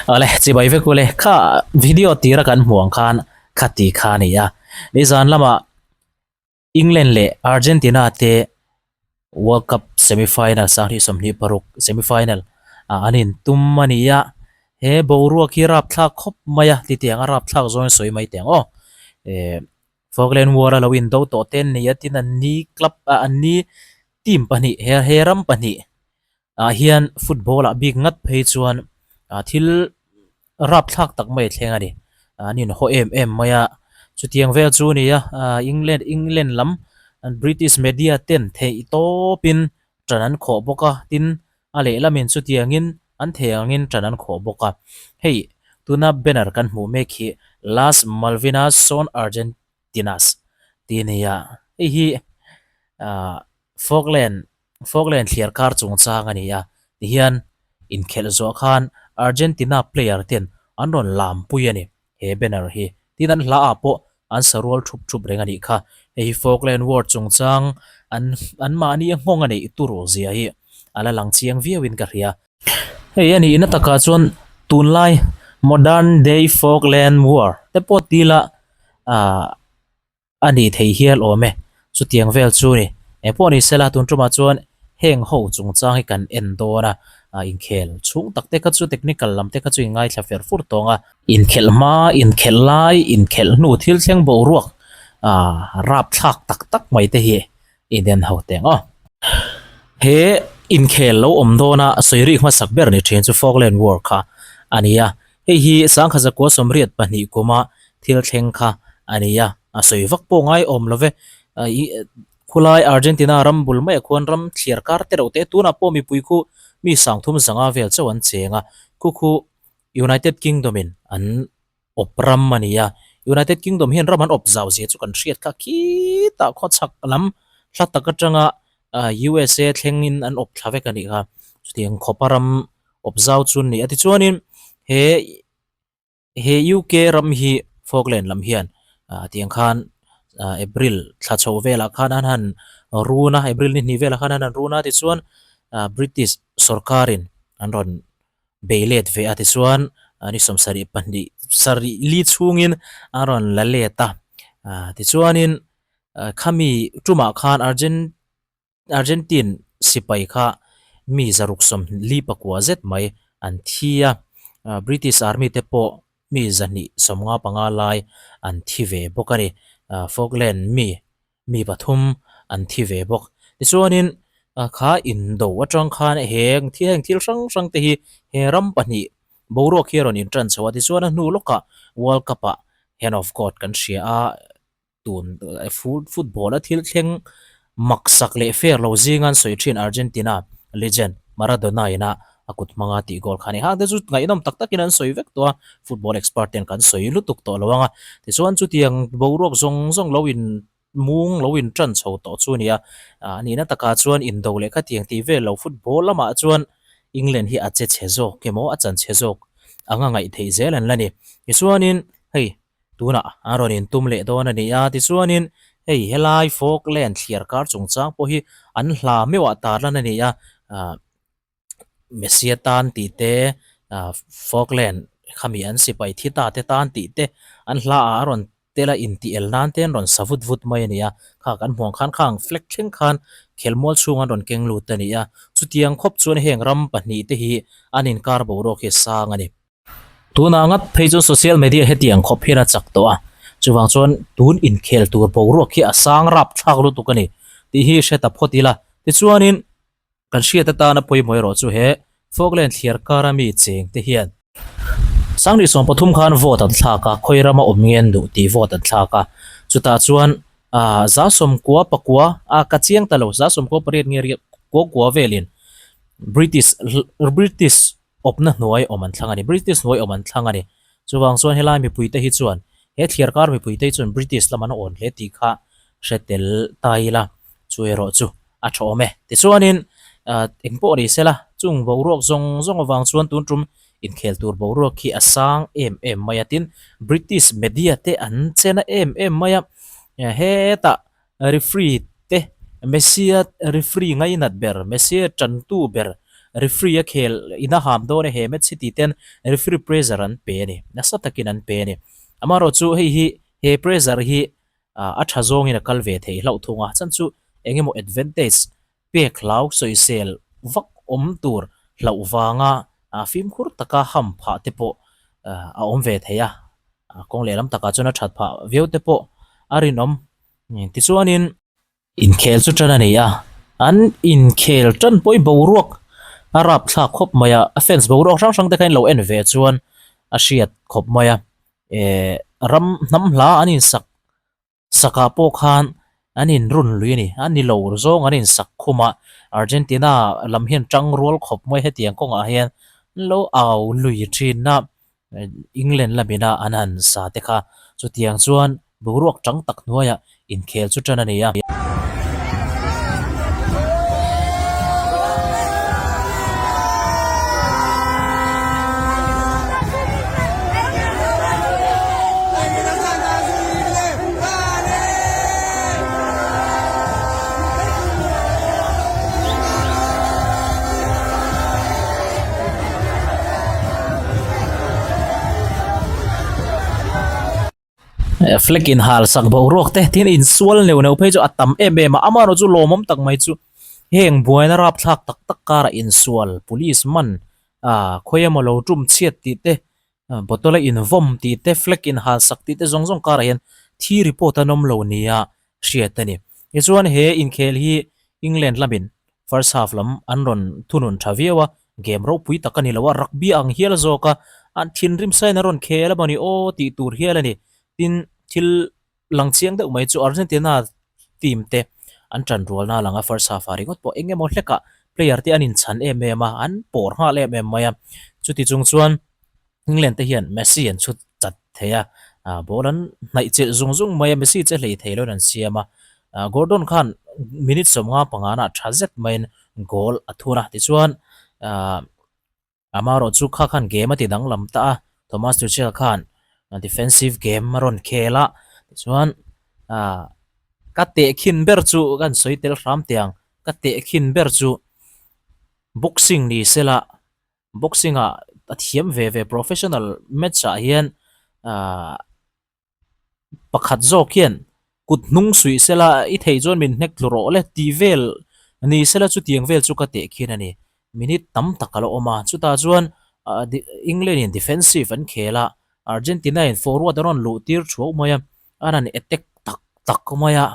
Awle chibai vek ule kha video tira kan hmuh ang khan kha ti kha a ni a nizan lamah England leh Argentina te World Cup semi final sanghnih sawmhnih paruk semi final ah an intum a ni a he boruak hi rapthlak khawp mai a titiang a rapthlak zawng in sawi mai teh ang aw eh Falkland War a lo indo tawh te an ni a tin an ni club ah an ni team pahnih he he ram pahnih ah hian football ah bik ngat phei chuan ah thil rapthlak tak mai a thleng a ni an inhaw em em mai a chutiang vel chu a ni a ah England England lam British media ten theih tawp in tan an khawh bawk a tin a lehlamin chutiangin an thei angin tan an khawh bawk a hei tuna banner kan hmuh mek hi Las Malvinas son Argentinas tih a ni a hei hi ah Falkland Falkland thliar kar chungchang a ni a, tihian inkhelh zawh khan Argentina player ten an rawn lam pui a ni he banner hi. Tin an hla ah pawh an sarual thup thup reng a nih kha. Hei hi Falkland War chungchang an an mahni a nghawng a neih tur zia hi a la lang chiang viau in ka hria. Hei a nihna takah chuan tunlai modern day Falkland War te pawh tila ah A nih thei hial awm e. Chutiang vel chu ni. Engpawh ni sela tun tumah chuan heng ho chungchang hi kan en dawn a, inkhel chhung tak te kha chu technical lam te kha chu in ngaithla fer fur tawng a. Inkhelh hma, inkhelh lai, inkhelh hnu thil thleng boruak rapthlak tak tak mai te hi in en ho teng aw. He inkhel lo awm dawna sawi rik hmasak ber ni thin chu Falkland War kha a ni a. Hei hi sangkhat zakua sawmriat pahnih kuma thil thleng kha a ni a, a sawi vak pawh ngai awm lo ve. Khulai Argentina ram bul maiah khuan ram thliar kar te reuh te tunah pawh mipui khu mi sangthum zanga vel chauh an cheng a, khu khu United Kingdom in an awp ram a ni a. United Kingdom hian ram an awp zau zia chu kan hriat kha khitah khawchhak lam hla tak atanga USA thlengin an awp thla vek a nih kha. Chutiang khawpa ram awp zau chu an ni a. Tichuanin he he UK ram hi Falkland lam hian tiang khan April thla chho velah khan an han run a, April ni hnih velah khan an han run a tichuan British sorkarin an rawn bei let ve a tichuan ni sawmsarih pahnih sarih li chhungin a rawn la let a tichuanin khami tumah khan Argent Argentine sipai kha mi zaruk sawmli pakua zet mai an thi a British army te pawh mi zahnih sawmnga panga lai an thi ve bawk a ni Falkland mi mi pathum an thi ve bawk. Tichuanin kha indo atang khan heng thil heng thil hrang hrang te hi he ram pahnih boruak hi a rawn intan chho a, tichuan a hnu lawkah World Cup ah Hand of God kan hria a, tun football a thil thleng maksak leh fair lo zinga an sawi thin Argentina legend Maradona ina a kut hmanga tih goal kha a ni. Hang te chu ngaihnawm tak takin an sawi vek tawh a, football expert ten kan sawi lutuk tawh lo ang a. Tichuan chutiang boruak zawng zawng lo in mung lo in tan chho tawh chu a ni a, a nihna takah chuan indo leh khatiang tih vel lo football lamah chuan England hi a che chhe zawk emaw a chan chhe zawk anga ngaih theih zel an la ni. Tichuanin hei Tunah an rawn intum leh dawn a ni a, tichuanin hei helai Falkland thliar kar chungchang pawh hi an hla meuhah tarlan a ni a, ah Messi atan tih te, ah Falkland khami an sipai thi ta te tan tih te an hla ah a rawn tel a intih el nan te an rawn sa vut vut mai a ni a, kha kan hmuh ang khan khang flag thleng khan khelmual chhung an rawn keng lut a ni a, chutiang khawp chuan heng ram pahnih te hi an inkar boruak hi a sang a ni. Tunah ngat phei chu social media hetiang khawp hian a chak tawh a, chuvang chuan tun inkhel tur boruak hi a sang rap thlak lutuk a ni tih hi hre ta phawt ila. Tichuanin kan hriat atana pawimawh erawh chu he Falkland thliar kara mi cheng te hian Sanghnih 13 khan vote an thlak a, khawi rama awm nge an duh tih vote an thlak a, chutah chuan ah za sawmkua pakua ah ka chiang ta lo za sawmkua pariat nge riat kua kua velin British British awpna hnuai awm an thlang a ni, British hnuai awm an thlang a ni. Chuvang chuan helai mipuite hi chuan he thliar kar mipuite hi chuan British lam an awn hle tih kha hre tel ta ila, chu erawh chu a tha awm e. Tichuanin eng pawh ni sela, chung boruak zawng zawng avang chuan tun tum inkhel tur boruak hi a sang em em mai a, tin British media te an chena em em mai a, hetah Referee te, Messi-a referee ngainat ber, Messi-a tantu ber Referee a khel in a ham dawn e he match hi tih ten referee pressure an pe a ni, nasa takin an pe a ni. Amaherawhchu hei hi he pressure hi a tha zawngin a kal ve thei hlauh thung a, chan chu eng emaw advantage pek hlau sawisel vak awm tur hlauh vanga fimkhur taka ham phah te pawh a awm ve thei a, kawng lehlam takah chuan a that phah viau te pawh a rinawm. Tichuanin. Inkhel chu tan a ni a, an inkhel tan pawhin boruak a rap thlak khawp mai a, a fans boruak hrang hrang te kha in lo en ve chuan a hriat khawp mai a, eh ram hnam hla an insak sakah pawh khan an inrun lui a ni, a ni lo zawng an insak khum a, Argentina lam hian tang rual khawp mai hetiang kawngah hian an lo au lui thin a, England lamina an han sa te kha chutiang chuan boruak tang tak hnuaiah inkhel chu tan a ni a. Flag in hal sak boruak te tin insual neuh neuh phei chu a tam em em a amaherawh chu lawmawm tak mai chu heng buaina rapthlak tak tak karah insual police man ah khawi emaw lo tum chhiat tih te bottle a invawm tih te flag in hal sak tih te zawng zawng karah hian thi report an awm lo nia hriat a ni. Tichuan he inkhel hi England lamin first half lam an rawn thunun tha viau a, game ropui tak a ni lo a, rugby ang hial zawk a, an thinrim sain a rawn khel a mawni aw tih tur hial a ni. Tin, thil lang chiang deuh mai chu Argentina team te an tan rualna a lang a, first half ah ringawt pawh eng emaw hlekah player te an inchhan em em a, an pawr nghal em em mai a. Chuti chung chuan England te hian Messi an chhut chat thei a, ball an hnaih chilh zung zung mai a, Messi che hlei thei loin an siam a. Gordon khan minute 15 pangana tha zet maiin goal a thun a, tichuan amaherawh chu kha khan game a ti danglam ta a, Thomas Tuchel khan defensive game a rawn khel a, tichuan ka tehkhin ber chu kan sawi tel hram teh ang, ka tehkhin ber chu boxing ni sela Boxing ah a thiam ve ve professional match ah hian ahh pakhat zawk hian kut hnung suih sela i theih chuan min hnek tlu rawh le tih vel ni sela chutiang vel chu ka teh khin a ni. Minute tam tak a la awm a, chutah chuan ahh England in defensive an khel a, Argentina in forward a rawn luh tir thuau mai a, an han attack tak tak mai a.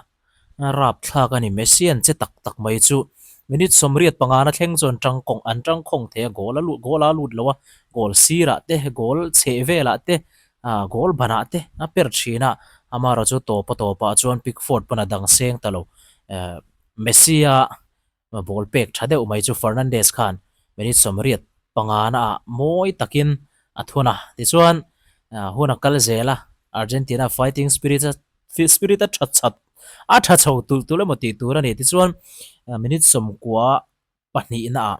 A rapthlak a ni. Messi an che tak tak mai chu minute 85 na thleng chuan tangkawng an tangkhawng thei a, goal a lut goal a lut lo a, goal sirah te, goal chheh velah te, ah goal banah te a per thin a, amaherawh chu tawpa tawpah chuan Pickford pawn a dang seng ta lo. Eh Messi a Ball pek tha deuh mai chu Fernandes khan minute 85 na ah mawi takin a thun a. Tichuan hun a kal zel a, Argentina fighting spirit a spirit a tha chat a tha chho tulh tulh emaw tih tur a ni. Tichuan minute 92 na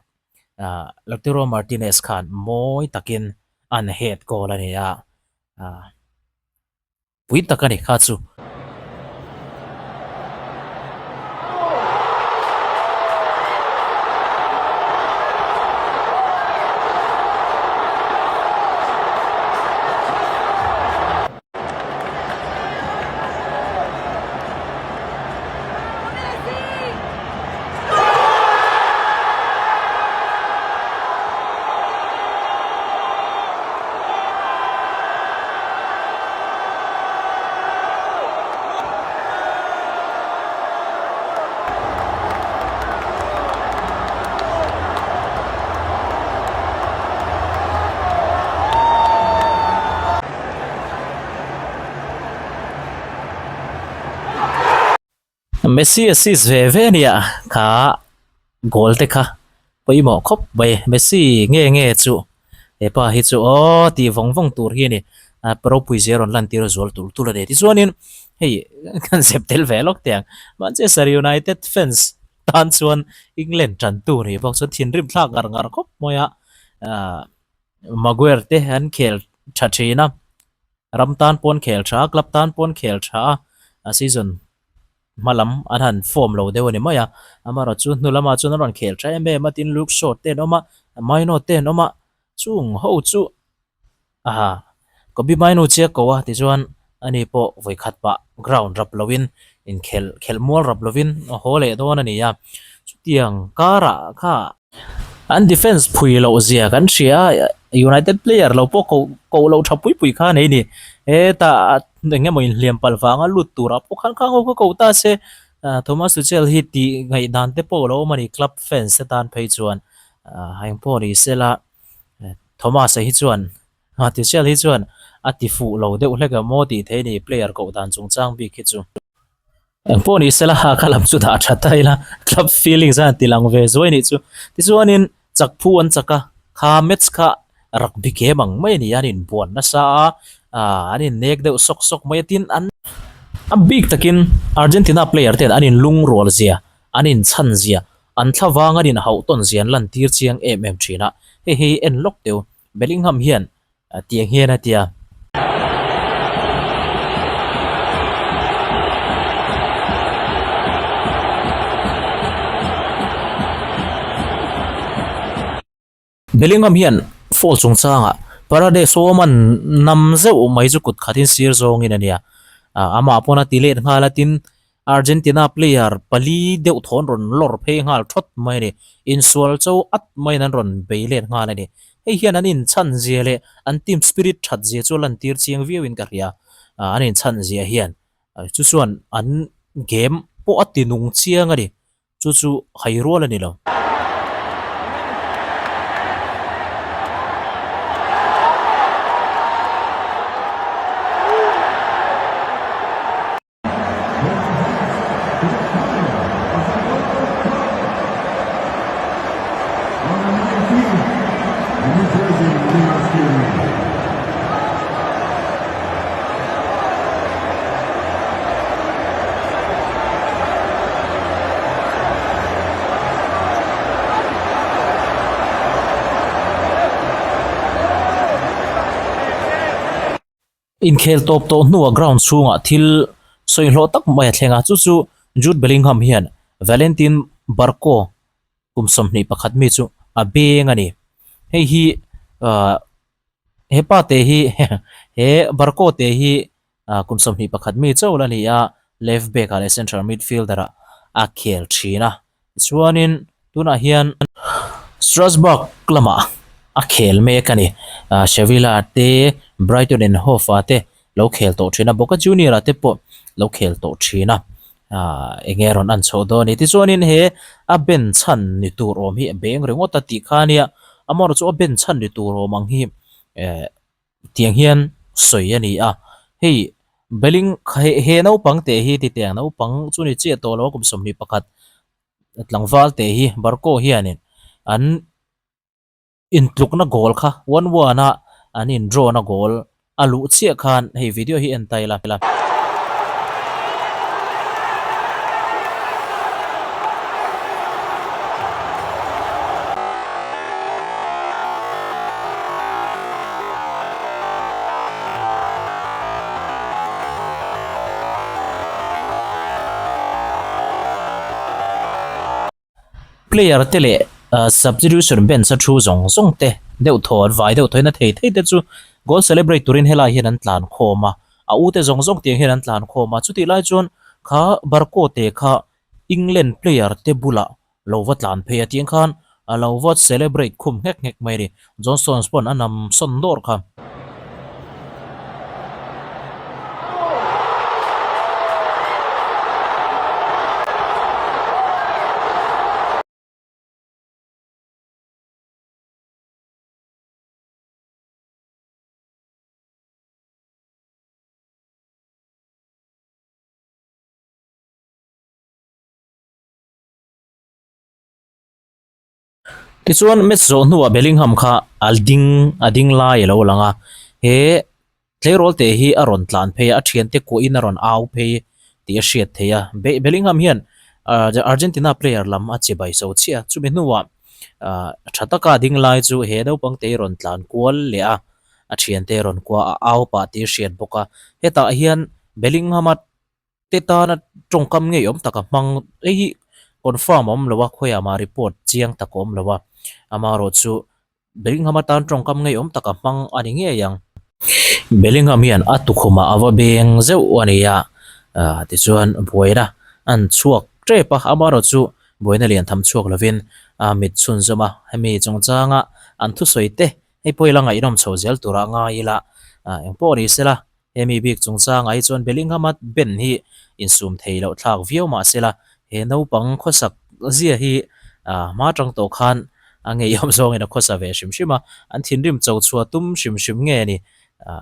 ah Lautaro Martinez khan mawi takin an head goal a ni a. Pui tak a ni kha chu. Messi assist ve ve nia kha goal te kha pawimawh khawp mai Messi nge nge chu hepa hi chu aw tih vawng vawng tur hi a ni a ropui zia rawn lan tir a zual tulh tulh a ni tichuanin hei kan zep tel ve lawk teh ang Manchester United fans tan chuan England tan tur hi bawk chuan thinrim thlak ngar ngar khawp mai a ah Maguire te an khel tha thin a ram tan pawn khel tha a club tan pawn khel tha a a season. Hma lam an han form lo deuh a ni mai a, amaherawhchu hnu lamah chuan an rawn khel tha em em a, tin Luke Shaw te an awm a, Mainoo te an awm a, chung ho chu aha Kobbie Mainoo chiah ko a tichuan ani pawh vawikhat pah ground rap lovin inkhel khelh mual rap lovin a haw leh dawn a ni a, chutiang karah kha An defence phui loh zia kan hria a, United player lo pawh koh koh loh tha pui pui kha a nei a ni. Hetah eng emaw inhliam palh vanga lut turah pawh khan khang ho kha koh ta se, Thomas Tuchel hi tih ngaihdan te pawh a lo awm a ni club fans te tan phei chuan engpawh ni sela Thomas-a hi chuan Tuchel hi chuan a ti fuh lo deuh hlek a maw tih theih a ni player koh dan chungchang bik hi chu. Engpawh ni sela ha kha lam chu dah tha ta ila club feelings a han ti lang ve zuai nih chu. Tichuanin chak phu an chak a, kha match kha rugby game ang mai a ni a, an inbuan nasa a, aah an innek deuh sawk sawk mai a, tin an a bik takin Argentina player ten an inlungrual zia, an inchhan zia, an thlavang an inhauh tawn zia an lantir chiang em em thin a, hei hi en lawk teu Bellingham hian Tiang hian a ti a. Bellingham hian foul chungchangah Paredes awman nam zeuh mai chu kut khatin sir zawngin a nia. Amah pawn a ti let nghal a, tin Argentina player pali deuh thawn rawn lawr phei nghal thawt mai a ni. Insual cho at maiin an rawn bei let nghal a ni. Hei hian an inchhan zia leh an team spirit that zia chu a lantir chiang viauin ka hria. An inchhan zia hian chu chuan an game pawh a ti nung chiang a ni. Chu chu hai rual a ni lo. Inkhel tawp tawh hnuah ground chhungah thil sawi hlawh tak mai a thleng a, chu chu Jude Bellingham hian Valentin Barco kum 21 mi chu a beng a ni. Hei hi ahh hepa te hi he Barco te hi kum 21 mi chauh la ni a, left back ah leh central midfielder ah a khel thin a. Chuanin tunah hian Strasbourg lamah a khel mek a ni. Sevilla te, Brighton and Hove ah te lo khel tawh thin a, Boca Junior ah te pawh lo khel tawh thin a. Eng nge rawn an chhoh dawn a ni. Tichuanin he a ben chhan ni tur awm hi a beng ringawt a tih kha a nia. Amaherawhchu a ben chhan ni tur awm ang hi Tiang hian sawi a ni a, hei Belling he naupang teh hi titiang naupang chu ni chiah tawh lo a kum 21 tlangval teh hi Barco hianin an intlukna goal kha one one a an in draw na goal a luh chiah khan hei video hi en ta ila. Player te leh substitution bench a thu zawng zawng te deuh thaw an vai deuh thaw in a thei thei te chu goal celebrate turin helai hian an tlan khawm a, a u te zawng zawng tiang hian an tlan khawm a, chutih lai chuan kha Barco te kha England player te bulah lo va tlan phei a tiang khan a lo va celebrate khum nghek nghek mai a ni. John Stones pawn a nam sawn dawr kha. Tichuan match zawh hnuah Bellingham kha a ding a ding lai a lo lang a, he tleirawl te hi a rawn tlan phei a, a thiante kuahin a rawn au phei tih a hriat theih a. Bellingham hian Argentina player lam a che bai so chiah a, chumi hnuah tha taka a ding lai chu he naupang te hi rawn tlan kual leh a, a thiante rawn kuah a au pah tih a hriat bawk a. Hetah hian Bellingham-a. te tana tawngkam ngei awm tak a hmang hei hi confirm a awm lo a khawiah mah report chiang tak a awm lo a amaherawhchu Bellingham atan tawngkam ngei awm tak a hmang a ni ngei ang. Bellingham hian a tukhumah a va beng zeuh a ni a tichuan buaina an chhuak tep a amaherawhchu buaina lian tham chhuak lovin a mit chhunzawm a hemi chungchanga an thusawi te hei pawh ila ngaihnawm chho zel turah ngai ila engpawh ni sela Hemi bik chungchangah hi chuan Bellingham-a Ben hi insum thei loh thlak viau mah sela, he naupang khawsak zia hi hma tang tawh khan a ngeiawm zawngin a khawsa ve hrim hrim a, an thinrim cho chhuah tum hrim hrim nge a ni.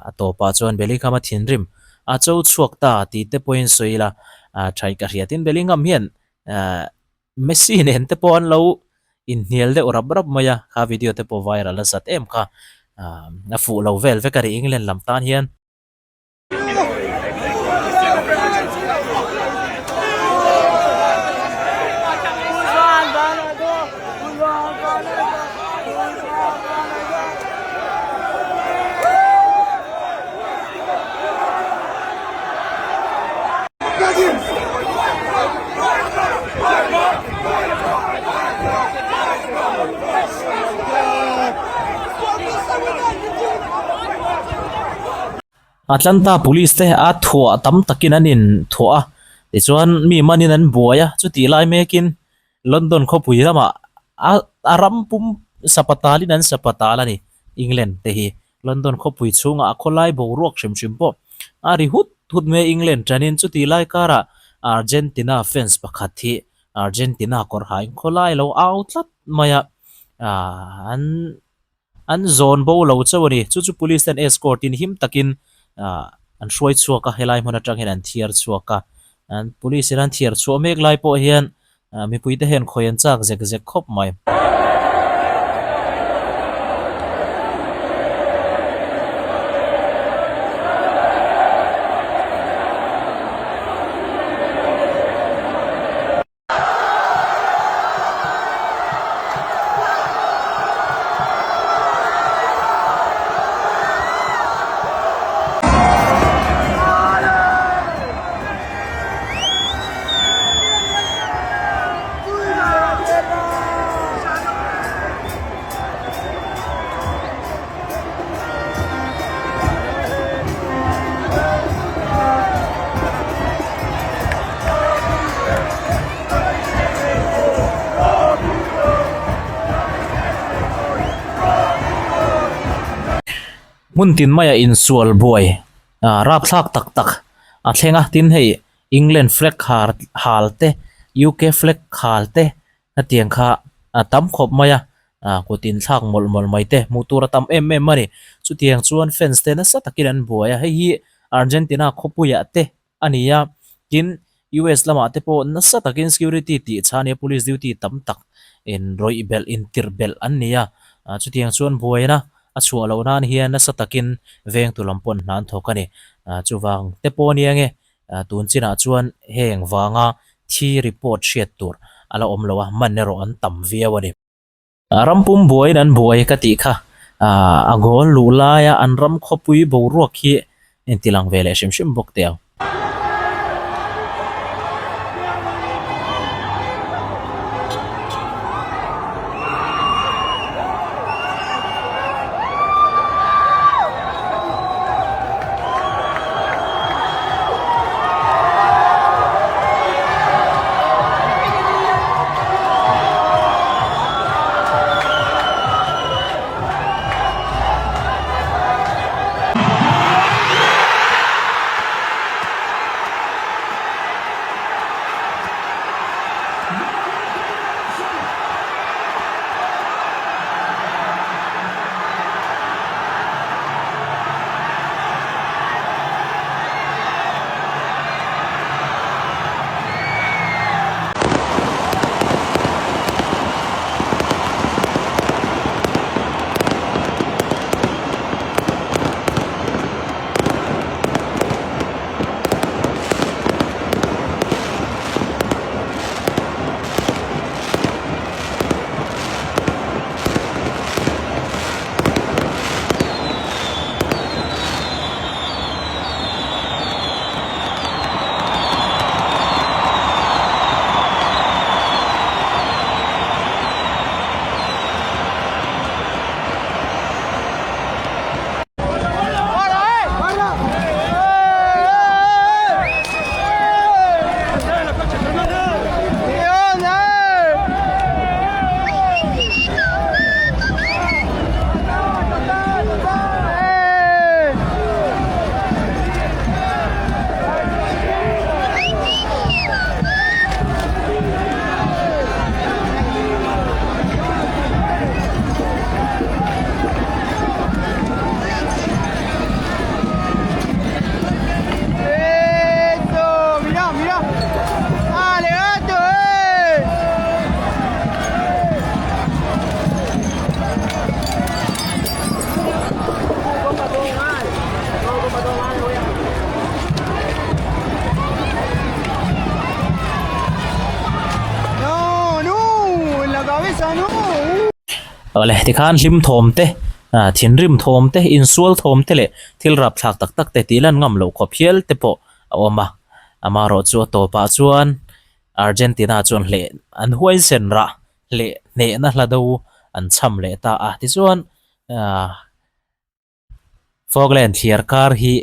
A tawpah chuan Bellingham-a thinrim a cho chhuak ta tih te pawhin sawi ila, thaih ka hriatin Bellingham hian Messi nen te pawh an lo inhnial deuh rap rap mai a, kha video te pawh viral a zat em kha, a fuh lo vel vek a ri England lam tan hian. Atlanta police te a thuah tam takin an in thuah a tichuan mi manin an buai a chutih lai mekin London khawpui lamah a a ram pum sapatalin an sapatal a ni England te hi. London khawpui chhungah a khawlai boruak hrim hrim pawh a ri hut hut mai a, England tanin chuti lai karah Argentina fans pakhat hi Argentina kawr hain khawlai lo au tlat mai a, aah an an zawn bo lo chauh a ni. Chu chu police ten escort in him takin aah an hruai chhuak a, helai hmun atang hian an thiar chhuak a, an police in an thiar chhuah mek lai pawh hian Mipuite hian khawi an chak zek zek khawp mai. Hmun tin maia insual buai rapthlak tak tak a thleng a tin hei England flag har hal te UK flag hal te hetiang kha a tam khawp mai a ah kut inthlak mawlh mawlh mai te hmuh tur a tam em em a ni chutiang chuan fans te nasa takin an buai a hei hi Argentina khawpuiah te a ni a tin US lamah te pawh nasa takin security tih chhan nia police duty tam tak in rawih belh intirh belh an ni a ah chutiang chuan buaina a chhuah loh nan hian nasa takin vengtu lam pawh an hna an thawk a ni ah chuvang te pawh a nia nge Tun chinah chuan heng vanga thi report hriat tur a la awm lo a, man erawh an tam viau a ni. Ram pum buaiin an buai ka tih kha a goal luh laia an ram khawpui boruak hi intilang ve leh hrim hrim bawk teh ang. Awle, tikhan hlim thawm te, thinrim thawm te, insual thawm te leh thil rapthlak tak tak te tih lan ngam loh khawp hial te pawh a awm a. Amaherawh chu a tawpah chuan Argentina chuan hleh an huaisen rah leh hnehna hla do an cham leh ta a. Tichuan, Falkland thliar kar hi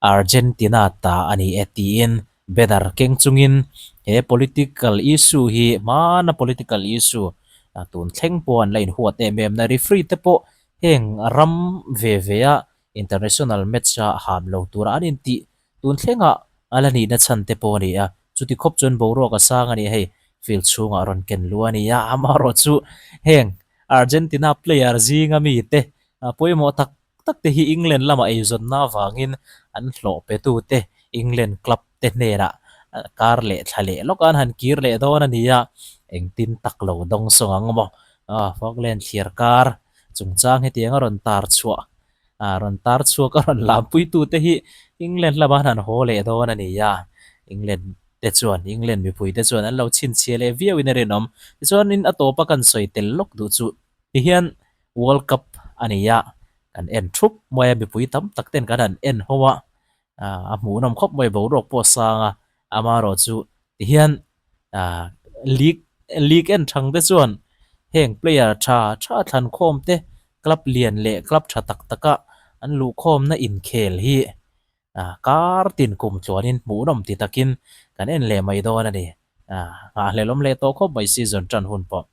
Argentina ta a ni e tiin banner keng chungin he political issue hi hmana political issue tun thleng pawh an la inhuat em em na referee te pawh heng ram ve ve a international match a ham lo tura an intih tun thlengah a la nihna chhan te pawh a ni a, chuti khawp chuan boruak a sang a ni hei field chhungah rawn ken luh a ni a, amaherawhchu heng Argentina player zinga mite pawimawh tak tak te hi England lama eizawnna avangin an hlawh petute England club te hnenah kar leh thla leh lawk an han kir leh dawn a ni a, engtin tak lo dawng sawng ang maw? Falkland thliar kar chungchang hetiang a rawn tar chhuah rawn tar chhuak a rawn lampuitute hi England lama an han haw leh dawn a ni a, England te chuan England mipui te chuan an lo chhinchhiah leh viauin a rinawm. Tichuanin a tawpa kan sawi tel lawk duh chu tihian World Cup a ni a, kan en thup mai a, mipui tam tak ten kan han en ho a, a hmuhnawm khawp mai boruak pawh a sang a, amaherawh chu tihian league league en thang te chuan heng player tha tha thlankhawm te club lian leh club tha tak tak a an luhkhawmna inkhel hi kar tin kum tluanin hmuhnawm ti takin kan en leh mai dawn a ni, nghahhlelawm leh tawh khawp mai season tan hun pawh.